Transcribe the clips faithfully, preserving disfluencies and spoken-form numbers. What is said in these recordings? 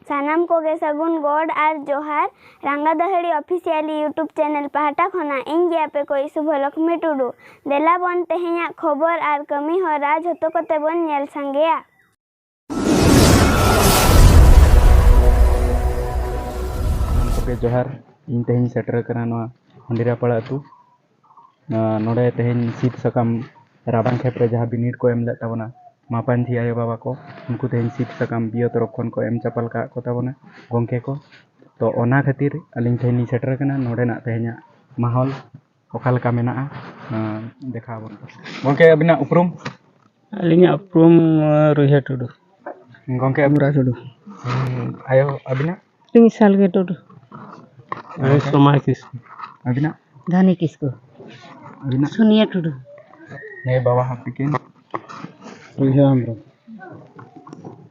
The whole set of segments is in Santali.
ᱥᱟᱱᱟᱢ ᱠᱚᱜᱮ ᱥᱟᱹᱜᱩᱱ ᱜᱚᱰ ᱟᱨ ᱡᱚᱦᱟᱨ᱾ ᱨᱟᱸᱜᱟ ᱫᱟᱹᱦᱟᱹᱲᱤ ᱚᱯᱷᱤᱥᱤᱭᱟᱞᱤ YouTube ᱪᱮᱱᱮᱞ ᱯᱟᱦᱴᱟ ᱠᱷᱚᱱᱟᱜ ᱤᱧ ᱜᱮ ᱟᱯᱮ ᱠᱚ ᱥᱩᱵᱷᱚᱞᱚᱠᱷᱢᱤ ᱴᱩᱰᱩ᱾ ᱫᱮᱞᱟ ᱵᱚᱱ ᱛᱮᱦᱮᱧᱟᱜ ᱠᱷᱚᱵᱚᱨ ᱟᱨ ᱠᱟᱹᱢᱤ ᱦᱚᱨᱟ ᱡᱷᱚᱛᱚ ᱠᱚᱛᱮ ᱵᱚᱱ ᱧᱮᱞ ᱥᱟᱸᱜᱮᱭᱟ᱾ ᱥᱟᱱᱟᱢ ᱠᱚᱜᱮ ᱡᱚᱦᱟᱨ᱾ ᱤᱧ ᱛᱮᱦᱮᱧ ᱥᱮᱴᱮᱨ ᱟᱠᱟᱱᱟ ᱱᱚᱣᱟ ᱦᱚᱸᱰᱮᱨᱟᱯᱟᱲᱟ ᱟᱹᱛᱩ᱾ ᱟᱸ, ᱱᱚᱰᱮ ᱛᱮᱦᱮᱧ ᱥᱤᱫ ᱥᱟᱠᱟᱢ ᱨᱟᱵᱟᱝ ᱠᱷᱮᱯ ᱨᱮ ᱡᱟᱦᱟᱸ ᱵᱤᱱᱤᱰ ᱠᱚ ᱮᱢ ᱞᱮᱫ ᱛᱟᱵᱚᱱᱟ, ᱢᱟᱯᱟᱧᱡᱷᱤ ᱟᱭᱳ ᱵᱟᱵᱟ ᱠᱚ, ᱩᱱᱠᱩ ᱛᱮᱦᱮᱧ ᱥᱤᱫ ᱥᱟᱠᱟᱢ ᱵᱤᱭᱳ ᱛᱚᱨᱚᱯ ᱠᱷᱚᱱ ᱠᱚ ᱮᱢ ᱪᱟᱯᱟᱞ ᱟᱠᱟᱫ ᱠᱚ ᱛᱟᱵᱚᱱᱟ ᱜᱚᱢᱠᱮ ᱠᱚ᱾ ᱛᱚ, ᱚᱱᱟ ᱠᱷᱟᱹᱛᱤᱨ ᱟᱹᱞᱤᱧ ᱛᱮᱦᱮᱧ ᱞᱤᱧ ᱥᱮᱴᱮᱨ ᱟᱠᱟᱱᱟ᱾ ᱱᱚᱰᱮᱱᱟᱜ ᱛᱮᱦᱮᱧᱟᱜ ᱢᱟᱦᱚᱞ ᱚᱠᱟ ᱞᱮᱠᱟ ᱢᱮᱱᱟᱜᱼᱟ, ᱟᱸ, ᱫᱮᱠᱷᱟᱣ ᱟᱵᱚᱱ ᱠᱟᱱᱟ᱾ ᱜᱚᱢᱠᱮ, ᱟᱹᱵᱤᱱᱟᱜ ᱩᱯᱨᱩᱢ? ᱟᱹᱞᱤᱧᱟᱜ ᱩᱯᱨᱩᱢ, ᱟᱸ, ᱨᱩᱭᱦᱟᱹ ᱴᱩᱰᱩ᱾ ᱜᱚᱢᱠᱮ, ᱢᱩᱨᱟ ᱴᱩᱰᱩ᱾ ᱦᱩᱸ, ᱟᱭᱳ, ᱟᱹᱵᱤᱱᱟᱜ? ᱤᱧ ᱥᱟᱞᱜᱮ ᱴᱩᱰᱩ᱾ ᱟᱭᱳ, ᱜᱚᱢᱠᱮ? ᱥᱚᱢᱟᱭ ᱠᱤᱥᱠᱩ᱾ ᱟᱹᱵᱤᱱᱟᱜ? ᱫᱷᱟᱱᱤ ᱠᱤᱥᱠᱩ᱾ ᱟᱹᱵᱤᱱᱟᱜ? ᱥᱩᱱᱤᱭᱟ ᱴᱩᱰᱩ᱾ ᱦᱮᱸ, ᱵᱟᱵᱟ ᱦᱚᱸ ᱛᱤᱠᱤᱱ᱾ ᱨᱩᱭᱦᱟᱹ ᱦᱮᱢᱵᱨᱚᱢ᱾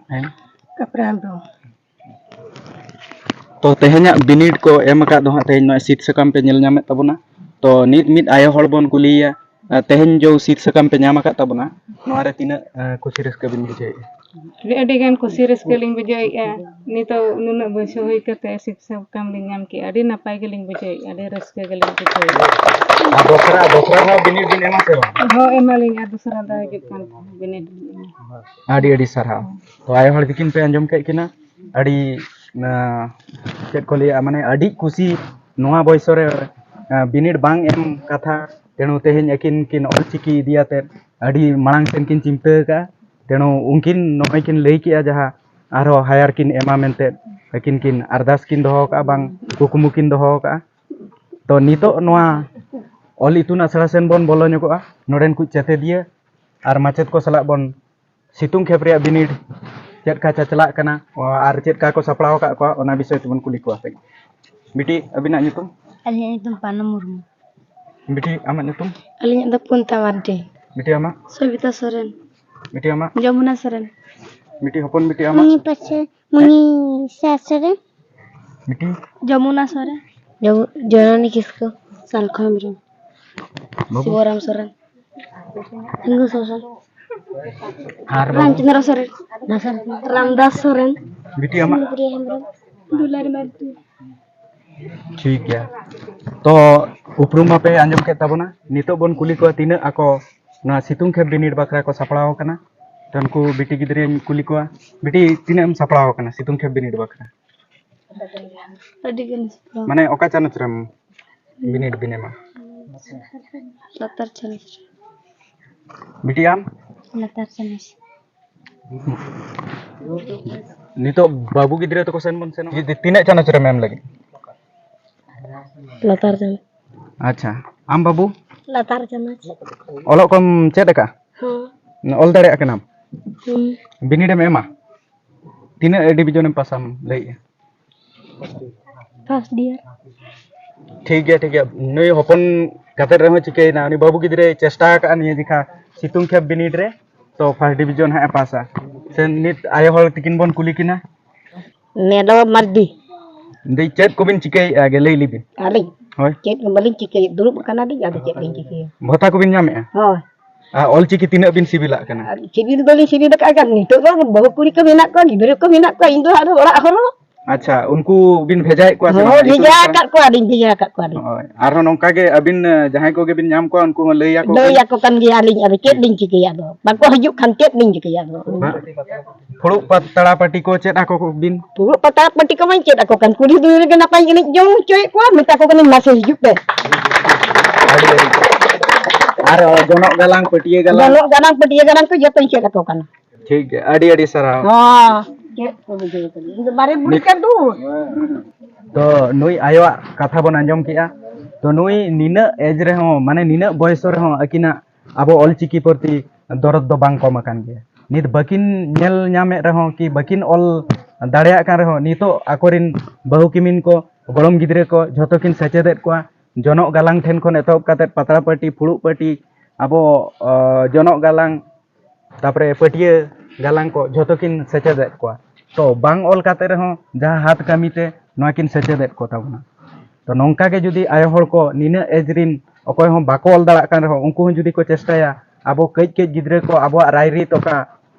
ᱦᱮᱸ? ᱠᱟᱯᱨᱟ ᱦᱮᱢᱵᱨᱚᱢ᱾ ᱛᱚ, ᱛᱮᱦᱮᱧᱟᱜ ᱵᱤᱱᱤᱰ ᱠᱚ ᱮᱢ ᱟᱠᱟᱫ ᱫᱚ ᱦᱟᱸᱜ, ᱛᱮᱦᱮᱧ ᱱᱚᱜᱼᱚᱭ ᱥᱤᱫ ᱥᱟᱠᱟᱢ ᱯᱮ ᱧᱮᱞ ᱧᱟᱢᱮᱫ ᱛᱟᱵᱚᱱᱟ᱾ ᱛᱚ, ᱱᱤᱛ ᱢᱤᱫ ᱟᱭᱳ ᱦᱚᱲ ᱵᱚᱱ ᱠᱩᱞᱤᱭᱮᱭᱟ, ᱟᱨ ᱛᱮᱦᱮᱧ ᱡᱚ ᱥᱤᱫ ᱥᱟᱠᱟᱢ ᱯᱮ ᱧᱟᱢ ᱟᱠᱟᱫ ᱛᱟᱵᱚᱱᱟ, ᱱᱚᱣᱟ ᱨᱮ ᱛᱤᱱᱟᱹᱜ, ᱟᱸ, ᱠᱩᱥᱤ ᱨᱟᱹᱥᱠᱟᱹ ᱵᱤᱱ ᱵᱩᱡᱷᱟᱹᱣᱮᱫᱼᱟ? ᱟᱹᱰᱤ, ᱟᱹᱰᱤ ᱜᱟᱱ ᱠᱩᱥᱤ ᱨᱟᱹᱥᱠᱟᱹ ᱞᱤᱧ ᱵᱩᱡᱷᱟᱹᱣᱮᱫᱼᱟ᱾ ᱱᱤᱛᱚᱜ ᱱᱩᱱᱟᱹᱜ ᱵᱚᱭᱮᱥ ᱦᱩᱭ ᱠᱟᱛᱮ ᱥᱤᱫ ᱥᱟᱠᱟᱢ ᱞᱤᱧ ᱧᱟᱢ ᱠᱮᱫᱼᱟ, ᱟᱹᱰᱤ ᱱᱟᱯᱟᱭ ᱜᱮᱞᱤᱧ ᱵᱩᱡᱷᱟᱹᱣᱮᱫᱼᱟ, ᱟᱹᱰᱤ ᱨᱟᱹᱥᱠᱟᱹ ᱜᱮᱞᱤᱧ ᱵᱩᱡᱷᱟᱹᱣᱮᱫᱼᱟ᱾ ᱟᱨ ᱫᱚᱥᱨᱟ, ᱫᱚᱥᱨᱟ ᱫᱷᱟᱣ ᱵᱤᱱᱤᱰ ᱵᱤᱱ ᱮᱢᱟ ᱥᱮ ᱵᱟᱝ? ᱦᱳᱭ, ᱮᱢᱟᱞᱤᱧ, ᱟᱨ ᱫᱚᱥᱨᱟ ᱫᱷᱟᱣ ᱦᱤᱡᱩᱜ ᱠᱟᱱ ᱠᱷᱟᱱ ᱵᱤᱱᱤᱰ ᱞᱤᱧ ᱮᱢᱟ᱾ ᱟᱹᱰᱤ ᱟᱹᱰᱤ ᱥᱟᱨᱦᱟᱣ᱾ ᱛᱚ, ᱟᱭᱳ ᱦᱚᱲ ᱛᱤᱠᱤᱱ ᱯᱮ ᱟᱸᱡᱚᱢ ᱠᱮᱫ ᱠᱤᱱᱟ, ᱟᱹᱰᱤ, ᱟᱸ, ᱪᱮᱫ ᱠᱚ ᱞᱟᱹᱭᱟ, ᱢᱟᱱᱮ, ᱟᱹᱰᱤ ᱠᱩᱥᱤ ᱱᱚᱣᱟ ᱵᱚᱭᱥᱚ ᱨᱮ, ᱟᱸ, ᱵᱤᱱᱤᱰ ᱵᱟᱝ ᱮᱢ ᱠᱟᱛᱷᱟ᱾ ᱛᱮᱱᱩ ᱛᱮᱦᱮᱧ ᱟᱹᱠᱤᱱ ᱠᱤᱱ ᱚᱞᱪᱤᱠᱤ ᱤᱫᱤᱭᱟᱛᱮᱫ ᱟᱹᱰᱤ ᱢᱟᱲᱟᱝ ᱥᱮᱱ ᱠᱤᱱ ᱪᱤᱱᱛᱟᱹ ᱟᱠᱟᱫᱼᱟ᱾ ᱛᱮᱱᱩ ᱩᱱᱠᱤᱱ ᱱᱚᱜᱼᱚᱭ ᱠᱤᱱ ᱞᱟᱹᱭ ᱠᱮᱜᱼᱟ, ᱡᱟᱦᱟᱸ ᱟᱨᱦᱚᱸ ᱦᱟᱭᱟᱨ ᱠᱤᱱ ᱮᱢᱟ ᱢᱮᱱᱛᱮ ᱟᱹᱠᱤᱱ ᱠᱤᱱ ᱟᱨᱫᱟᱥ ᱠᱤᱱ ᱫᱚᱦᱚ ᱟᱠᱟᱫᱼᱟ, ᱵᱟᱝ ᱠᱩᱠᱢᱩ ᱠᱤᱱ ᱫᱚᱦᱚ ᱟᱠᱟᱫᱼᱟ᱾ ᱛᱚ, ᱱᱤᱛᱚᱜ ᱱᱚᱣᱟ ᱚᱞ ᱤᱛᱩᱱ ᱟᱥᱲᱟ ᱥᱮᱱ ᱵᱚᱱ ᱵᱚᱞᱚ ᱧᱚᱜᱚᱜᱼᱟ᱾ ᱱᱚᱰᱮᱱ ᱠᱚ ᱪᱮᱛᱮᱫᱤᱭᱟᱹ ᱟᱨ ᱢᱟᱪᱮᱫ ᱠᱚ ᱥᱟᱞᱟᱜ ᱵᱚᱱ ᱥᱤᱛᱩᱝ ᱠᱷᱮᱯ ᱨᱮᱭᱟᱜ ᱵᱤᱱᱤᱰ ᱪᱮᱫ ᱞᱮᱠᱟ ᱪᱟᱪᱞᱟᱜ ᱠᱟᱱᱟ, ᱟᱨ ᱪᱮᱫ ᱞᱮᱠᱟ ᱠᱚ ᱥᱟᱯᱲᱟᱣ ᱟᱠᱟᱫ ᱠᱚᱣᱟ, ᱚᱱᱟ ᱵᱤᱥᱚᱭ ᱛᱮᱵᱚᱱ ᱠᱩᱞᱤ ᱠᱚᱣᱟ᱾ ᱵᱤᱴᱤ, ᱟᱹᱵᱤᱱᱟᱜ ᱧᱩᱛᱩᱢ? ᱟᱹᱞᱤᱧᱟᱜ ᱧᱩᱛᱩᱢ ᱯᱟᱱᱚ ᱢᱩᱨᱢᱩ᱾ ᱵᱤᱴᱤ, ᱟᱢᱟᱜ ᱧᱩᱛᱩᱢ? ᱟᱹᱞᱤᱧᱟᱜ ᱫᱚ ᱯᱩᱱᱛᱟ ᱢᱟᱨᱰᱤ᱾ ᱵᱤᱴᱤ, ᱟᱢᱟᱜ? ᱥᱚᱵᱤᱛᱟ ᱥᱚᱨᱮᱱ᱾ ᱵᱤᱴᱤ, ᱟᱢᱟᱜ? ᱡᱚᱢᱩᱱᱟ ᱥᱚᱨᱮᱱ᱾ ᱵᱤᱴᱤ ᱦᱚᱯᱚᱱ, ᱵᱤᱴᱤ, ᱟᱢᱟᱜ? ᱢᱩᱱᱤ ᱯᱟᱪᱮ, ᱢᱩᱱᱤ ᱥᱟ ᱥᱚᱨᱮᱱ᱾ ᱵᱤᱴᱤ? ᱡᱚᱢᱩᱱᱟ ᱥᱚᱨᱮᱱ᱾ ᱡᱚᱢᱩ-, ᱡᱚᱱᱚᱱᱤ ᱠᱤᱥᱠᱩ᱾ ᱥᱟᱞᱠᱷᱚ ᱦᱮᱢᱵᱨᱚᱢ᱾ ᱵᱟᱹᱵᱩ? ᱥᱤᱵᱚᱨᱟᱢ ᱥᱚᱨᱮᱱ᱾ ᱦᱤᱝᱜᱩ ᱥᱚᱨᱮᱱ᱾ ᱟᱨ ᱵᱟᱹᱵᱩ? ᱨᱟᱢᱪᱚᱸᱫᱽᱨᱚ ᱥᱚᱨᱮᱱ᱾ ᱨᱟᱢᱫᱟᱥ ᱥᱚᱨᱮᱱ᱾ ᱵᱤᱴᱤ, ᱟᱢᱟᱜ? ᱯᱨᱤᱭᱟ ᱦᱮᱢᱵᱨᱚᱢ᱾ ᱫᱩᱞᱟᱨᱤ ᱢᱟᱨᱰᱤ᱾ ᱴᱷᱤᱠ ᱜᱮᱭᱟ᱾ ᱛᱚ, ᱩᱯᱨᱩᱢ ᱢᱟᱯᱮ ᱟᱸᱡᱚᱢ ᱠᱮᱫ ᱛᱟᱵᱚᱱᱟ᱾ ᱱᱤᱛᱚᱜ ᱵᱚᱱ ᱠᱩᱞᱤ ᱠᱚᱣᱟ ᱛᱤᱱᱟᱹᱜ ᱟᱠᱚ ᱱᱚᱣᱟ ᱥᱤᱛᱩᱝ ᱠᱷᱮᱯ ᱵᱤᱱᱤᱰ ᱵᱟᱠᱷᱨᱟ ᱠᱚ ᱥᱟᱯᱲᱟᱣ ᱟᱠᱟᱱᱟ᱾ ᱛᱚ, ᱩᱱᱠᱩ ᱵᱤᱴᱤ ᱜᱤᱫᱽᱨᱟᱹᱧ ᱠᱩᱞᱤ ᱠᱚᱣᱟ, ᱵᱤᱴᱤ, ᱛᱤᱱᱟᱹᱜ ᱮᱢ ᱥᱟᱯᱲᱟᱣ ᱟᱠᱟᱱᱟ ᱥᱤᱛᱩᱝ ᱠᱷᱮᱯ ᱵᱤᱱᱤᱰ ᱵᱟᱠᱷᱨᱟ? ᱟᱹᱰᱤ ᱜᱟᱱ ᱥᱟᱯᱲᱟᱣ᱾ ᱢᱟᱱᱮ, ᱚᱠᱟ ᱪᱟᱱᱟᱪ ᱨᱮᱢ ᱵᱤᱱᱤᱰ ᱵᱤᱱ ᱮᱢᱟ? ᱞᱟᱛᱟᱨ ᱪᱟᱱᱟᱪ᱾ ᱵᱤᱴᱤ, ᱟᱢ? ᱞᱟᱛᱟᱨ ᱪᱟᱱᱟᱪ᱾ ᱱᱤᱛᱚᱜ ᱵᱟᱹᱵᱩ ᱜᱤᱫᱽᱨᱟᱹ ᱛᱟᱠᱚ ᱥᱮᱱ ᱵᱚᱱ ᱥᱮᱱᱚᱜᱼᱟ᱾ ᱛᱤᱱᱟᱹᱜ ᱪᱟᱱᱟᱪ ᱨᱮᱢ ᱮᱢ ᱞᱟᱹᱜᱤᱫ? ᱞᱟᱛᱟᱨ ᱪᱟᱱᱟᱪ᱾ ᱟᱪᱪᱷᱟ, ᱟᱢ ᱵᱟᱹᱵᱩ? ᱞᱟᱛᱟᱨ ᱪᱟᱱᱟᱪ᱾ ᱚᱞᱚᱜ ᱠᱚᱢ ᱪᱮᱫ ᱟᱠᱟᱫ? ᱦᱚᱸ᱾ ᱚᱞ ᱫᱟᱲᱮᱭᱟᱜ ᱠᱟᱱᱟᱢ? ᱦᱩᱸ᱾ ᱵᱤᱱᱤᱰ ᱮᱢ ᱮᱢᱟ? ᱛᱤᱱᱟᱹᱜ ᱰᱤᱵᱤᱡᱚᱱ ᱮᱢ ᱯᱟᱥᱟᱢ ᱞᱟᱹᱭᱮᱜᱼᱟ? First deer. ᱴᱷᱤᱠ ᱜᱮᱭᱟ, ᱴᱷᱤᱠ ᱜᱮᱭᱟ᱾ ᱱᱩᱭ ᱦᱚᱯᱚᱱ ᱠᱟᱛᱮ ᱨᱮᱦᱚᱸ ᱪᱤᱠᱟᱹᱭᱮᱱᱟ, ᱩᱱᱤ ᱵᱟᱹᱵᱩ ᱜᱤᱫᱽᱨᱟᱹᱭ ᱪᱮᱥᱴᱟ ᱟᱠᱟᱫᱼᱟ ᱱᱤᱭᱟᱹ ᱡᱮᱠᱷᱟ ᱥᱤᱛᱩᱝ ᱠᱷᱮᱯ ᱵᱤᱱᱤᱰ ᱨᱮ, ᱛᱚ ᱯᱷᱟᱥᱴ ᱰᱤᱵᱤᱡᱚᱱ ᱦᱟᱸᱜ ᱮ ᱯᱟᱥᱟ᱾ ᱥᱮ ᱱᱤᱛ ᱟᱭᱳ ᱦᱚᱲ ᱛᱤᱠᱤᱱ ᱵᱚᱱ ᱠᱩᱞᱤ ᱠᱤᱱᱟ᱾ ᱢᱮᱞᱚ ᱢᱟᱨᱰᱤ᱾ ᱫᱤ, ᱪᱮᱫ ᱠᱚᱵᱤᱱ ᱪᱤᱠᱟᱹᱭᱮᱫᱼᱟ ᱟᱜᱮ ᱞᱟᱹᱭ ᱞᱮᱵᱤᱱ? ᱟᱹᱞᱤᱧ? ᱦᱳᱭ᱾ ᱪᱮᱫ ᱦᱚᱸ ᱵᱟᱹᱞᱤᱧ ᱪᱤᱠᱟᱹᱭᱮᱫ, ᱫᱩᱲᱩᱵ ᱟᱠᱟᱱᱟᱞᱤᱧ, ᱟᱫᱚ ᱪᱮᱫ ᱞᱤᱧ ᱪᱤᱠᱟᱹᱭᱟ? ᱵᱷᱚᱛᱟ ᱠᱚᱵᱤᱱ ᱧᱟᱢᱮᱫᱼᱟ? ᱦᱳᱭ᱾ ᱟᱨ ᱚᱞᱪᱤᱠᱤ ᱛᱤᱱᱟᱹᱜ ᱵᱤᱱ ᱥᱤᱵᱤᱞᱟᱜ ᱠᱟᱱᱟ? ᱟᱨ ᱥᱤᱵᱤᱞ ᱫᱚᱞᱤᱧ ᱥᱤᱵᱤᱞ ᱟᱠᱟᱫ ᱜᱮᱭᱟ, ᱱᱤᱛᱚᱜ ᱫᱚ ᱵᱟᱹᱦᱩ ᱠᱩᱲᱤ ᱠᱚ ᱢᱮᱱᱟᱜ ᱠᱚᱣᱟ, ᱜᱤᱫᱽᱨᱟᱹ ᱠᱚ ᱢᱮᱱᱟᱜ ᱠᱚᱣᱟ, ᱤᱧ ᱫᱚ ᱟᱫᱚ ᱚᱲᱟᱜ ᱦᱚᱲ᱾ ᱟᱪᱪᱷᱟ, ᱩᱱᱠᱩ ᱵᱤᱱ ᱵᱷᱮᱡᱟᱭᱮᱫ ᱠᱚᱣᱟ ᱥᱮ ᱦᱳᱭ, ᱵᱟᱝ? ᱵᱷᱮᱡᱟ ᱟᱠᱟᱫ ᱠᱚᱣᱟᱞᱤᱧ, ᱵᱷᱮᱡᱟ ᱟᱠᱟᱫ ᱠᱚᱣᱟᱞᱤᱧ᱾ ᱦᱳᱭ, ᱟᱨᱦᱚᱸ ᱱᱚᱝᱠᱟ ᱜᱮ ᱟᱹᱵᱤᱱ, ᱮ, ᱡᱟᱦᱟᱸᱭ ᱠᱚᱜᱮ ᱵᱤᱱ ᱧᱟᱢ ᱠᱚᱣᱟ, ᱩᱱᱠᱩ ᱦᱚᱸ ᱞᱟᱹᱭ ᱟᱠᱚ ᱞᱟᱹᱭ ᱵᱤᱱ᱾ ᱟᱠᱚ ᱠᱟᱱ ᱜᱮᱭᱟᱞᱤᱧ, ᱟᱫᱚ ᱪᱮᱫ ᱞᱤᱧ ᱪᱤᱠᱟᱹᱭᱟ? ᱟᱫᱚ ᱵᱟᱠᱚ ᱦᱤᱡᱩᱜ ᱠᱷᱟᱱ ᱪᱮᱫ ᱞᱤᱧ ᱪᱤᱠᱟᱹᱭᱟ? ᱟᱫᱚ ᱦᱮᱸ? ᱯᱷᱩᱲᱩᱜ ᱯᱟᱛᱲᱟ ᱯᱟᱹᱴᱤ ᱠᱚ ᱪᱮᱫ ᱟᱠᱚ ᱵᱤᱱ? ᱯᱷᱩᱲᱩᱜ ᱯᱟᱛᱲᱟ ᱯᱟᱹᱴᱤ ᱠᱚᱢᱟᱧ ᱪᱮᱫ ᱟᱠᱚ ᱠᱟᱱ, ᱠᱩᱞᱦᱤ ᱫᱩᱣᱟᱹᱨ ᱨᱮᱜᱮ ᱱᱟᱯᱟᱭ ᱮᱱᱮᱡ ᱡᱚᱝ ᱦᱚᱪᱚᱭᱮᱫ ᱠᱚᱣᱟ, ᱢᱮᱛᱟ ᱠᱚ ᱠᱟᱹᱱᱟᱹᱧ, "ᱢᱟᱥᱮ ᱦᱤᱡᱩᱜ ᱯᱮ᱾" ᱟᱹᱰᱤ ᱟᱹᱰᱤ᱾ ᱟᱨ ᱡᱚᱱᱚᱜ ᱜᱟᱞᱟᱝ, ᱯᱟᱹᱴᱭᱟᱹ ᱜᱟᱞᱟᱝ? ᱡᱚᱱᱚᱜ ᱜᱟᱞᱟᱝ, ᱯᱟᱹᱴᱭᱟᱹ ᱜᱟᱞᱟᱝ ᱠᱚ ᱡᱚᱛᱚᱧ ᱪᱮᱫ ᱟᱠᱚ ᱠᱟᱱᱟ᱾ ᱴᱷᱤᱠ ᱜᱮᱭᱟ, ᱟᱹᱰᱤ ᱟᱹᱰᱤ ᱥᱟᱨᱦᱟᱣ᱾ ᱦᱚᱸ, ᱪᱮᱫ ᱠᱚ ᱵᱩᱡᱷᱟᱹᱣ ᱠᱟᱱᱟ? ᱤᱧ ᱫᱚ ᱵᱟᱨᱮ ᱵᱩᱲᱦᱤ ᱱᱤᱛ- ᱠᱟᱱ ᱫᱩ᱾ ᱛᱚ, ᱱᱩᱭ ᱟᱭᱳᱣᱟᱜ ᱠᱟᱛᱷᱟ ᱵᱚᱱ ᱟᱸᱡᱚᱢ ᱠᱮᱜᱼᱟ᱾ ᱛᱚ, ᱱᱩᱭ ᱱᱤᱱᱟᱹᱜ ᱮᱡᱽ ᱨᱮᱦᱚᱸ, ᱢᱟᱱᱮ, ᱱᱤᱱᱟᱹᱜ ᱵᱚᱭᱮᱥ ᱨᱮᱦᱚᱸ ᱟᱹᱠᱤᱱᱟᱜ ᱟᱵᱚ ᱚᱞᱪᱤᱠᱤ ᱯᱨᱚᱛᱤ ᱫᱚᱨᱚᱫ ᱫᱚ ᱵᱟᱝ ᱠᱚᱢ ᱟᱠᱟᱱ ᱜᱮᱭᱟ᱾ ᱱᱤᱛ ᱵᱟᱹᱠᱤᱱ ᱧᱮᱞ ᱧᱟᱢᱮᱫ ᱨᱮᱦᱚᱸ ᱠᱤ ᱵᱟᱹᱠᱤᱱ ᱚᱞ ᱫᱟᱲᱮᱭᱟᱜ ᱠᱟᱱ ᱨᱮᱦᱚᱸ, ᱱᱤᱛᱚᱜ ᱟᱠᱚᱨᱮᱱ ᱵᱟᱹᱦᱩ ᱠᱤᱢᱤᱱ ᱠᱚ, ᱜᱚᱲᱚᱢ ᱜᱤᱫᱽᱨᱟᱹ ᱠᱚ, ᱡᱷᱚᱛᱚ ᱠᱤᱱ ᱥᱮᱪᱮᱫᱮᱫ ᱠᱚᱣᱟ᱾ ᱡᱚᱱᱚᱜ ᱜᱟᱞᱟᱝ ᱴᱷᱮᱱ ᱠᱷᱚᱱ ᱮᱛᱚᱦᱚᱵ ᱠᱟᱛᱮᱫ ᱯᱟᱛᱲᱟ ᱯᱟᱹᱴᱤ, ᱯᱷᱩᱲᱩᱜ ᱯᱟᱹᱴᱤ, ᱟᱵᱚ, ᱚ, ᱡᱚᱱᱚᱜ ᱜᱟᱞᱟᱝ, ᱛᱟᱯᱚᱨᱮ ᱯᱟᱹᱴᱭᱟᱹ ᱜᱟᱞᱟᱝ ᱠᱚ ᱡᱷᱚᱛᱚ ᱠᱤᱱ ᱥᱮᱪᱮᱫᱮᱫ ᱠᱚᱣᱟ᱾ ᱛᱚ, ᱵᱟᱝ ᱚᱞ ᱠᱟᱛᱮ ᱨᱮᱦᱚᱸ ᱡᱟᱦᱟᱸ ᱦᱟᱛ ᱠᱟᱹᱢᱤ ᱛᱮ ᱱᱚᱣᱟ ᱠᱤᱱ ᱥᱮᱪᱮᱫᱮᱫ ᱠᱚ ᱛᱟᱵᱚᱱᱟ᱾ ᱛᱚ, ᱱᱚᱝᱠᱟ ᱜᱮ ᱡᱩᱫᱤ ᱟᱭᱳ ᱦᱚᱲ ᱠᱚ ᱱᱤᱱᱟᱹᱜ ᱮᱡᱽ ᱨᱤᱱ ᱚᱠᱚᱭ ᱦᱚᱸ ᱵᱟᱠᱚ ᱚᱞ ᱫᱟᱲᱮᱭᱟᱜ ᱠᱟᱱ ᱨᱮᱦᱚᱸ, ᱩᱱᱠᱩ ᱦᱚᱸ ᱡᱩᱫᱤ ᱠᱚ ᱪᱮᱥᱴᱟᱭᱟ, ᱟᱵᱚ ᱠᱟᱹᱡ ᱠᱟᱹᱡ ᱜᱤᱫᱽᱨᱟᱹ ᱠᱚ ᱟᱵᱚᱣᱟᱜ ᱨᱟᱭᱨᱤᱛ ᱚᱠᱟ,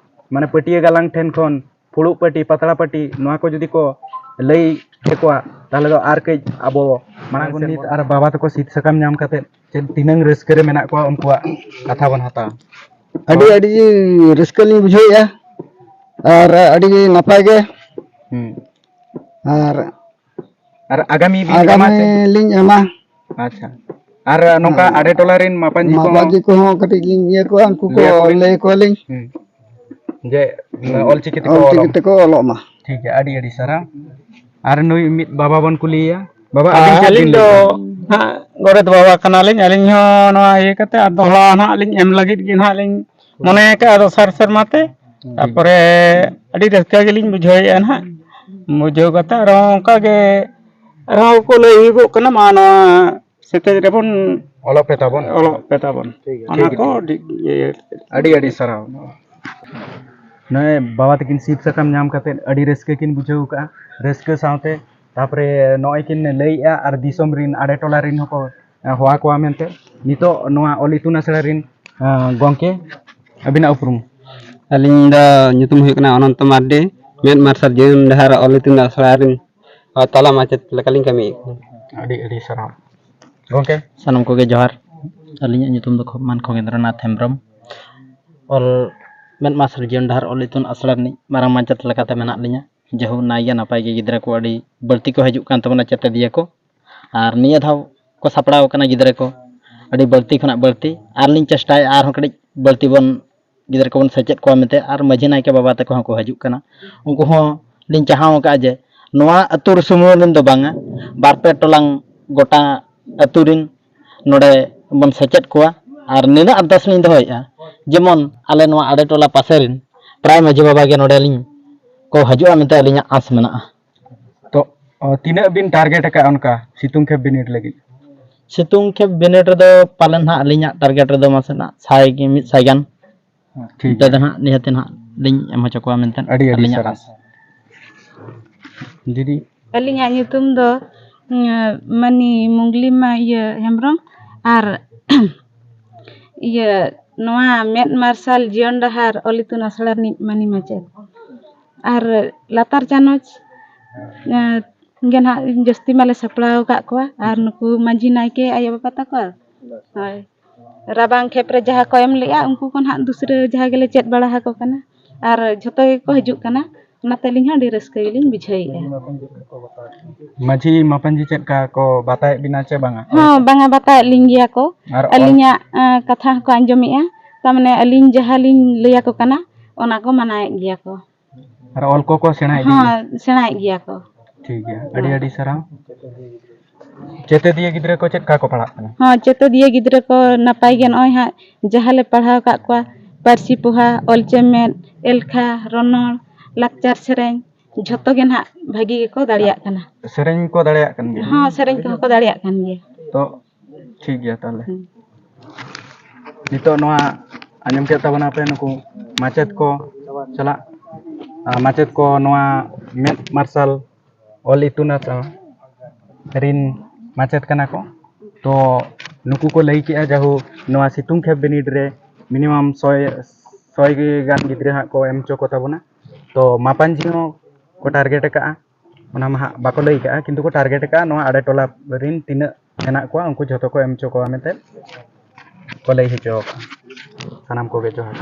ᱢᱟᱱᱮ, ᱯᱟᱹᱴᱭᱟᱹ ᱜᱟᱞᱟᱝ ᱴᱷᱮᱱ ᱠᱷᱚᱱ ᱯᱷᱩᱲᱩᱜ ᱯᱟᱹᱴᱤ, ᱯᱟᱛᱲᱟ ᱯᱟᱹᱴᱤ, ᱱᱚᱣᱟ ᱠᱚ ᱡᱩᱫᱤ ᱠᱚ ᱞᱟᱹᱭ ᱠᱮᱠᱚᱣᱟ, ᱛᱟᱦᱚᱞᱮ ᱫᱚ ᱟᱨ ᱠᱟᱹᱡ ᱟᱵᱚ ᱢᱟᱲᱟᱝ ᱥᱮᱫ ᱱᱤᱛ ᱵᱚᱱ ᱟᱨ ᱵᱟᱵᱟ ᱛᱟᱠᱚ ᱥᱤᱫ ᱥᱟᱠᱟᱢ ᱧᱟᱢ ᱠᱟᱛᱮ ᱪᱮᱫ ᱛᱤᱱᱟᱹᱝ ᱨᱟᱹᱥᱠᱟᱹ ᱨᱮ ᱢᱮᱱᱟᱜ ᱠᱚᱣᱟ, ᱩᱱᱠᱩᱣᱟᱜ ᱠᱟᱛᱷᱟ ᱵᱚᱱ ᱦᱟᱛᱟᱣᱟ᱾ ᱟᱹᱰᱤ ᱟᱹᱰᱤ ᱨᱟᱹᱥᱠᱟᱹ ᱞᱤᱧ ᱵᱩᱡᱷᱟᱹᱣᱮᱫᱼᱟ ᱟᱨ ᱟᱹᱰᱤ ᱱᱟᱯᱟᱭ ᱜᱮ᱾ ᱦᱩᱸ᱾ ᱟᱨ ᱟᱨ ᱟᱜᱟᱢᱤ ᱵᱤᱱ ᱮᱢᱟ ᱟᱜᱟᱢᱤ ᱥᱮ? ᱞᱤᱧ ᱮᱢᱟ᱾ ᱟᱪᱪᱷᱟ᱾ ᱟᱨ ᱱᱚᱝᱠᱟ ᱦᱮᱸ᱾ ᱟᱲᱮ ᱴᱚᱞᱟ ᱨᱮᱱ ᱢᱟᱯᱟᱧᱡᱤ ᱠᱚᱦᱚᱸ ᱢᱟᱯᱟᱧᱡᱤ ᱠᱚᱦᱚᱸ ᱠᱟᱹᱴᱤᱡ ᱞᱤᱧ ᱤᱭᱟᱹ ᱠᱚᱣᱟ, ᱩᱱᱠᱩ ᱠᱚ ᱞᱟᱹᱭ ᱟᱠᱚᱣᱟ ᱞᱤᱧ᱾ ᱞᱟᱹᱭ ᱟᱠᱚᱣᱟᱞᱤᱧ᱾ ᱦᱩᱸ᱾ ᱡᱮ, ᱦᱩᱸ᱾ ᱚᱞᱪᱤᱠᱤ ᱛᱮᱠᱚ ᱚᱞᱚᱜ ᱚᱞᱪᱤᱠᱤ ᱢᱟ᱾ ᱛᱮᱠᱚ ᱚᱞᱚᱜ ᱢᱟ᱾ ᱴᱷᱤᱠ ᱜᱮᱭᱟ, ᱟᱹᱰᱤ ᱟᱹᱰᱤ ᱥᱟᱨᱦᱟᱣ᱾ ᱟᱨ ᱱᱩᱭ ᱢᱤᱫ ᱵᱟᱵᱟ ᱵᱚᱱ ᱠᱩᱞᱤᱭᱮᱭᱟ᱾ ᱵᱟᱵᱟ, ᱟᱹᱵᱤᱱ ᱪᱮᱫ ᱟᱹᱞᱤᱧ ᱵᱤᱱ ᱞᱟᱹᱭ ᱫᱚ ᱮᱫᱟ? ᱦᱟᱸᱜ ᱜᱚᱰᱮᱛ ᱵᱟᱵᱟ ᱠᱟᱱᱟᱞᱤᱧ᱾ ᱟᱹᱞᱤᱧ ᱦᱚᱸ ᱱᱚᱣᱟ ᱤᱭᱟᱹ ᱠᱟᱛᱮ ᱟᱨ ᱫᱚᱦᱲᱟ ᱱᱟᱦᱟᱜ ᱞᱤᱧ ᱮᱢ ᱞᱟᱹᱜᱤᱫ ᱜᱮ ᱱᱟᱦᱟᱜ ᱞᱤᱧ ᱢᱚᱱᱮ ᱟᱠᱟᱫᱼᱟ ᱫᱚᱥᱟᱨ ᱥᱮᱨᱢᱟ ᱛᱮ᱾ ᱦᱩᱸ᱾ ᱛᱟᱨᱯᱚᱨᱮ ᱟᱹᱰᱤ ᱨᱟᱹᱥᱠᱟᱹ ᱜᱮᱞᱤᱧ ᱵᱩᱡᱷᱟᱹᱣᱮᱫᱼᱟ ᱱᱟᱦᱟᱜ᱾ ᱵᱩᱡᱷᱟᱹᱣ ᱠᱟᱛᱮ ᱟᱨᱦᱚᱸ ᱚᱱᱠᱟ ᱜᱮ ᱟᱨᱦᱚᱸ ᱠᱚ ᱞᱟᱹᱭ ᱦᱩᱭᱩᱜᱚᱜ ᱠᱟᱱᱟ, ᱢᱟ ᱱᱚᱣᱟ ᱥᱮᱪᱮᱫ ᱨᱮᱵᱚᱱ ᱚᱞᱚᱜ ᱯᱮ ᱛᱟᱵᱚᱱ᱾ ᱚᱞᱚᱜ ᱯᱮ ᱛᱟᱵᱚᱱ᱾ ᱴᱷᱤᱠ ᱜᱮᱭᱟ, ᱚᱱᱟ ᱴᱷᱤᱠ ᱜᱮᱭᱟ, ᱠᱚ ᱴᱷᱤᱠ ᱜᱮᱭᱟ᱾ ᱟᱹᱰᱤ, ᱤᱭᱟᱹ, ᱟᱹᱰᱤ ᱟᱹᱰᱤ ᱥᱟᱨᱦᱟᱣ᱾ ᱱᱚᱜᱼᱚᱭ ᱵᱟᱵᱟ ᱛᱟᱹᱠᱤᱱ ᱥᱤᱫ ᱥᱟᱠᱟᱢ ᱧᱟᱢ ᱠᱟᱛᱮ ᱟᱹᱰᱤ ᱨᱟᱹᱥᱠᱟᱹ ᱠᱤᱱ ᱵᱩᱡᱷᱟᱹᱣ ᱠᱟᱜᱼᱟ᱾ ᱨᱟᱹᱥᱠᱟᱹ ᱥᱟᱶᱛᱮ ᱛᱟᱨᱯᱚᱨᱮ ᱱᱚᱜᱼᱚᱭ ᱠᱤᱱ ᱞᱟᱹᱭᱮᱜᱼᱟ ᱟᱨ ᱫᱤᱥᱚᱢ ᱨᱤᱱ ᱟᱰᱮ ᱴᱚᱞᱟ ᱨᱤᱱ ᱦᱚᱸᱠᱚ ᱦᱚᱦᱚ ᱟᱠᱚᱣᱟ ᱢᱮᱱᱛᱮ᱾ ᱱᱤᱛᱚᱜ ᱱᱚᱣᱟ ᱚᱞ ᱤᱛᱩᱱ ᱟᱥᱲᱟ ᱨᱤᱱ, ᱟᱸ, ᱜᱚᱢᱠᱮ, ᱟᱹᱵᱤᱱᱟᱜ ᱩᱯᱨᱩᱢ? ᱟᱹᱞᱤᱧ ᱫᱚ ᱧᱩᱛᱩᱢ ᱦᱩᱭᱩᱜ ᱠᱟᱱᱟ ᱚᱱᱚᱱᱛᱚ ᱢᱟᱨᱰᱤ, ᱢᱮᱫ ᱢᱟᱨᱥᱟᱞ ᱡᱤᱭᱚᱱ ᱰᱟᱦᱟᱨ ᱚᱞ ᱤᱛᱩᱱ ᱟᱥᱲᱟ ᱨᱤᱱ ᱛᱟᱞᱟ ᱢᱟᱪᱮᱫ ᱞᱮᱠᱟᱞᱤᱧ ᱠᱟᱹᱢᱤᱭᱮᱫ ᱠᱟᱱᱟ᱾ ᱟᱹᱰᱤ ᱟᱹᱰᱤ ᱥᱟᱨᱦᱟᱣ᱾ ᱜᱚᱢᱠᱮ? ᱥᱟᱱᱟᱢ ᱠᱚᱜᱮ ᱡᱚᱦᱟᱨ᱾ ᱟᱹᱞᱤᱧᱟᱜ ᱧᱩᱛᱩᱢ ᱫᱚ ᱠᱷᱚ-, ᱢᱟᱱ ᱠᱷᱚᱜᱮᱱᱫᱨᱚᱱᱟᱛᱷ ᱦᱮᱢᱵᱨᱚᱢ᱾ ᱚᱞ ᱢᱮᱫ ᱢᱟᱨᱥᱟᱞ ᱡᱤᱭᱚᱱ ᱰᱟᱦᱟᱨ ᱚᱞ ᱤᱛᱩᱱ ᱟᱥᱲᱟ ᱨᱤᱱᱤᱡ ᱢᱟᱨᱟᱝ ᱢᱟᱪᱮᱫ ᱞᱮᱠᱟᱛᱮ ᱢᱮᱱᱟᱜ ᱞᱤᱧᱟ᱾ ᱡᱟᱭᱦᱳᱠ, ᱱᱟᱭ ᱜᱮ ᱱᱟᱯᱟᱭ ᱜᱮ ᱜᱤᱫᱽᱨᱟᱹ ᱠᱚ ᱟᱹᱰᱤ ᱵᱟᱹᱲᱛᱤ ᱠᱚ ᱦᱤᱡᱩᱜ ᱠᱟᱱ ᱛᱟᱵᱚᱱᱟ, ᱪᱮᱛᱮᱫᱤᱭᱟᱹ ᱠᱚ᱾ ᱟᱨ ᱱᱤᱭᱟᱹ ᱫᱷᱟᱣ ᱠᱚ ᱥᱟᱯᱲᱟᱣ ᱟᱠᱟᱱᱟ ᱜᱤᱫᱽᱨᱟᱹ ᱠᱚ ᱟᱹᱰᱤ ᱵᱟᱹᱲᱛᱤ ᱠᱷᱚᱱᱟᱜ ᱵᱟᱹᱲᱛᱤ, ᱟᱨ ᱞᱤᱧ ᱪᱮᱥᱴᱟᱭᱟ ᱟᱨᱦᱚᱸ ᱠᱟᱹᱴᱤᱡ ᱵᱟᱹᱲᱛᱤ ᱵᱚᱱ ᱜᱤᱫᱽᱨᱟᱹ ᱠᱚᱵᱚᱱ ᱥᱮᱪᱮᱫ ᱠᱚᱣᱟ ᱢᱮᱱᱛᱮ᱾ ᱟᱨ ᱢᱟᱹᱡᱷᱤ ᱱᱟᱭᱠᱮ ᱵᱟᱵᱟ ᱛᱟᱠᱚ ᱦᱚᱸᱠᱚ ᱦᱤᱡᱩᱜ ᱠᱟᱱᱟ, ᱩᱱᱠᱩ ᱦᱚᱸ ᱞᱤᱧ ᱪᱟᱦᱟᱣ ᱟᱠᱟᱫᱼᱟ ᱡᱮ ᱱᱚᱣᱟ ᱟᱹᱛᱩ ᱨᱮ ᱥᱩᱢᱩᱝ ᱨᱮᱱ ᱫᱚ ᱵᱟᱝᱟ, ᱵᱟᱨ ᱯᱮ ᱴᱚᱞᱟᱝ ᱜᱚᱴᱟ ᱟᱹᱛᱩ ᱨᱮᱱ ᱱᱚᱰᱮ ᱵᱚᱱ ᱥᱮᱪᱮᱫ ᱠᱚᱣᱟ᱾ ᱟᱨ ᱱᱤᱱᱟᱹᱜ ᱟᱨᱫᱟᱥ ᱞᱤᱧ ᱫᱚᱦᱚᱭᱮᱫᱼᱟ, ᱡᱮᱢᱚᱱ ᱟᱞᱮ ᱱᱚᱣᱟ ᱟᱰᱮ ᱴᱚᱞᱟ ᱯᱟᱥᱮ ᱨᱮᱱ ᱯᱨᱟᱭ ᱢᱟᱹᱡᱷᱤ ᱵᱟᱵᱟ ᱜᱮ ᱱᱚᱰᱮ ᱞᱤᱧ ᱠᱚ ᱦᱤᱡᱩᱜᱼᱟ ᱢᱮᱱᱛᱮ ᱟᱹᱞᱤᱧᱟᱜ ᱟᱸᱥ ᱢᱮᱱᱟᱜᱼᱟ᱾ ᱛᱚ, ᱚ, ᱛᱤᱱᱟᱹᱜ ᱵᱤᱱ ᱴᱟᱨᱜᱮᱴ ᱟᱠᱟᱫᱼᱟ ᱚᱱᱠᱟ ᱥᱤᱛᱩᱝ ᱠᱷᱮᱯ ᱵᱤᱱᱤᱰ ᱞᱟᱹᱜᱤᱫ? ᱥᱤᱛᱩᱝ ᱠᱷᱮᱯ ᱵᱤᱱᱤᱰ ᱨᱮᱫᱚ ᱯᱟᱞᱮᱱ ᱦᱟᱸᱜ ᱟᱹᱞᱤᱧᱟᱜ ᱴᱟᱨᱜᱮᱴ ᱨᱮᱫᱚ ᱢᱟᱥᱮ ᱱᱟᱜ ᱥᱟᱭ ᱜᱮ, ᱢᱤᱫ ᱥᱟᱭ ᱜᱟᱱ᱾ ᱴᱷᱤᱠ ᱚᱱᱛᱮ ᱫᱚ ᱜᱮᱭᱟ᱾ ᱦᱟᱸᱜ ᱱᱤᱦᱟᱹᱛ ᱱᱟᱦᱟᱜ ᱞᱤᱧ ᱮᱢ ᱦᱚᱪᱚ ᱠᱚᱣᱟ ᱢᱮᱱᱛᱮ ᱟᱹᱰᱤ ᱟᱹᱰᱤ ᱟᱹᱞᱤᱧᱟᱜ ᱥᱟᱨᱦᱟᱣ᱾ ᱟᱸᱥ᱾ ᱫᱤᱫᱤ? ᱟᱹᱞᱤᱧᱟᱜ ᱧᱩᱛᱩᱢ ᱫᱚ, ᱩᱸ, ᱢᱟᱹᱱᱤ ᱢᱩᱜᱽᱞᱤᱢᱟ ᱤᱭᱟᱹ ᱦᱮᱢᱵᱨᱚᱢ, ᱟᱨ ᱤᱭᱟᱹ ᱱᱚᱣᱟ ᱢᱮᱫ ᱢᱟᱨᱥᱟᱞ ᱡᱤᱭᱚᱱ ᱰᱟᱦᱟᱨ ᱚᱞ ᱤᱛᱩᱱ ᱟᱥᱲᱟ ᱨᱤᱱᱤᱡ ᱢᱟᱹᱱᱤ ᱢᱟᱪᱮᱫ᱾ ᱟᱨ ᱞᱟᱛᱟᱨ ᱪᱟᱱᱚᱪ ᱜᱮ ᱱᱟᱦᱟᱜ ᱡᱟᱹᱥᱛᱤ ᱢᱟᱞᱮ ᱥᱟᱯᱲᱟᱣ ᱟᱠᱟᱫ ᱠᱚᱣᱟ᱾ ᱟᱨ ᱱᱩᱠᱩ ᱢᱟᱹᱡᱷᱤ ᱱᱟᱭᱠᱮ ᱟᱭᱳ ᱵᱟᱵᱟ ᱛᱟᱠᱚ, ᱦᱳᱭ, ᱨᱟᱵᱟᱝ ᱠᱷᱮᱯ ᱨᱮ ᱡᱟᱦᱟᱸ ᱠᱚ ᱮᱢ ᱞᱮᱜᱼᱟ, ᱩᱱᱠᱩ ᱠᱚ ᱱᱟᱦᱟᱜ ᱫᱩᱥᱨᱟᱹ ᱡᱟᱦᱟᱸ ᱜᱮᱞᱮ ᱪᱮᱫ ᱵᱟᱲᱟ ᱟᱠᱚ ᱠᱟᱱᱟ᱾ ᱟᱨ ᱡᱷᱚᱛᱚ ᱜᱮᱠᱚ ᱦᱤᱡᱩᱜ ᱠᱟᱱᱟ, ᱚᱱᱟᱛᱮ ᱟᱹᱞᱤᱧ ᱦᱚᱸ ᱟᱹᱰᱤ ᱨᱟᱹᱥᱠᱟᱹ ᱜᱮᱞᱤᱧ ᱵᱩᱡᱷᱟᱹᱣᱮᱫᱼᱟ᱾ ᱢᱟᱹᱡᱷᱤ ᱢᱟᱯᱟᱧᱡᱤ ᱪᱮᱫ ᱞᱮᱠᱟ ᱠᱚ ᱵᱟᱛᱟᱭᱮᱫ ᱵᱤᱱᱟ ᱪᱮ ᱵᱟᱝᱟ? ᱦᱚᱸ, ᱵᱟᱝᱟ, ᱵᱟᱛᱟᱭᱮᱫ ᱞᱤᱧ ᱜᱮᱭᱟ ᱠᱚ᱾ ᱟᱨ ᱚᱞ- ᱟᱹᱞᱤᱧᱟᱜ ᱠᱟᱛᱷᱟ ᱦᱚᱸᱠᱚ ᱟᱸᱡᱚᱢᱮᱫᱼᱟ᱾ ᱛᱟᱨᱢᱟᱱᱮ ᱟᱹᱞᱤᱧ ᱡᱟᱦᱟᱸ ᱞᱤᱧ ᱞᱟᱹᱭ ᱟᱠᱚ ᱠᱟᱱᱟ, ᱚᱱᱟ ᱠᱚ ᱢᱟᱱᱟᱣᱮᱫ ᱜᱮᱭᱟ ᱠᱚ᱾ ᱟᱨ ᱚᱞ ᱠᱚᱠᱚ ᱥᱮᱬᱟᱭᱮᱫ ᱜᱮᱭᱟ? ᱦᱚᱸ, ᱥᱮᱬᱟᱭᱮᱫ ᱜᱮᱭᱟ ᱠᱚ᱾ ᱴᱷᱤᱠ ᱜᱮᱭᱟ, ᱟᱹᱰᱤ ᱟᱹᱰᱤ ᱥᱟᱨᱦᱟᱣ᱾ ᱪᱮᱛᱮᱫᱤᱭᱟᱹ ᱜᱤᱫᱽᱨᱟᱹ ᱠᱚ ᱪᱮᱫ ᱞᱮᱠᱟ ᱠᱚ ᱯᱟᱲᱦᱟᱜ ᱠᱟᱱᱟ? ᱦᱚᱸ, ᱪᱮᱛᱮᱫᱤᱭᱟᱹ ᱜᱤᱫᱽᱨᱟᱹ ᱠᱚ ᱱᱟᱯᱟᱭ ᱜᱮ᱾ ᱱᱚᱜᱼᱚᱭ ᱦᱟᱸᱜ ᱡᱟᱦᱟᱸ ᱞᱮ ᱯᱟᱲᱦᱟᱣ ᱟᱠᱟᱫ ᱠᱚᱣᱟ, ᱯᱟᱹᱨᱥᱤ ᱯᱚᱦᱟ, ᱚᱞ ᱪᱮᱢᱮᱫ, ᱮᱞᱠᱷᱟ, ᱨᱚᱱᱚᱲ, ᱞᱟᱠᱪᱟᱨ ᱥᱮᱨᱮᱧ, ᱡᱷᱚᱛᱚ ᱜᱮ ᱱᱟᱦᱟᱜ ᱵᱷᱟᱹᱜᱤ ᱜᱮᱠᱚ ᱫᱟᱲᱮᱭᱟᱜ ᱠᱟᱱᱟ᱾ ᱥᱮᱨᱮᱧ ᱠᱚ ᱫᱟᱲᱮᱭᱟᱜ ᱠᱟᱱ ᱜᱮᱭᱟ? ᱦᱚᱸ, ᱥᱮᱨᱮᱧ ᱠᱚᱦᱚᱸ ᱠᱚ ᱫᱟᱲᱮᱭᱟᱜ ᱠᱟᱱ ᱜᱮᱭᱟ᱾ ᱛᱚ ᱴᱷᱤᱠ ᱜᱮᱭᱟ ᱛᱟᱦᱚᱞᱮ᱾ ᱦᱩᱸ᱾ ᱱᱤᱛᱚᱜ ᱱᱚᱣᱟ ᱟᱸᱡᱚᱢ ᱠᱮᱫ ᱛᱟᱵᱚᱱᱟ ᱯᱮ ᱱᱩᱠᱩ ᱢᱟᱪᱮᱫ ᱠᱚ ᱥᱟᱞᱟᱜ, ᱟᱨ ᱢᱟᱪᱮᱫ ᱠᱚ ᱱᱚᱣᱟ ᱢᱮᱫ ᱢᱟᱨᱥᱟᱞ ᱚᱞ ᱤᱛᱩᱱ ᱟᱥᱲᱟ ᱨᱤᱱ ᱢᱟᱪᱮᱫ ᱠᱟᱱᱟ ᱠᱚ᱾ ᱛᱚ ᱱᱩᱠᱩ ᱠᱚ ᱞᱟᱹᱭ ᱠᱮᱜᱼᱟ, ᱡᱟᱦᱳ ᱱᱚᱣᱟ ᱥᱤᱛᱩᱝ ᱠᱷᱮᱯ ᱵᱤᱱᱤᱰ ᱨᱮ ᱢᱤᱱᱤᱢᱟᱢ ᱥᱚᱭ, ᱥᱚᱭ ᱜᱟᱱ ᱜᱤᱫᱽᱨᱟᱹ ᱦᱟᱸᱜ ᱠᱚ ᱮᱢ ᱦᱚᱪᱚ ᱠᱚ ᱛᱟᱵᱚᱱᱟ᱾ ᱛᱚ ᱢᱟᱯᱟᱧᱡᱤ ᱦᱚᱸ ᱠᱚ ᱴᱟᱨᱜᱮᱴ ᱟᱠᱟᱜᱼᱟ, ᱚᱱᱟ ᱢᱟ ᱦᱟᱸᱜ ᱵᱟᱠᱚ ᱞᱟᱹᱭ ᱠᱟᱜᱼᱟ, ᱠᱤᱱᱛᱩ ᱠᱚ ᱴᱟᱨᱜᱮᱴ ᱟᱠᱟᱜᱼᱟ ᱱᱚᱣᱟ ᱟᱲᱮ ᱴᱚᱞᱟ ᱨᱤᱱ ᱛᱤᱱᱟᱹᱜ ᱦᱮᱱᱟᱜ ᱠᱚᱣᱟ, ᱩᱱᱠᱩ ᱡᱷᱚᱛᱚ ᱠᱚ ᱮᱢ ᱦᱚᱪᱚ ᱠᱚᱣᱟ ᱢᱮᱱᱛᱮ ᱠᱚ ᱞᱟᱹᱭ ᱦᱚᱪᱚ ᱟᱠᱟᱜᱼᱟ᱾ ᱥᱟᱱᱟᱢ ᱠᱚᱜᱮ ᱡᱚᱦᱟᱨ᱾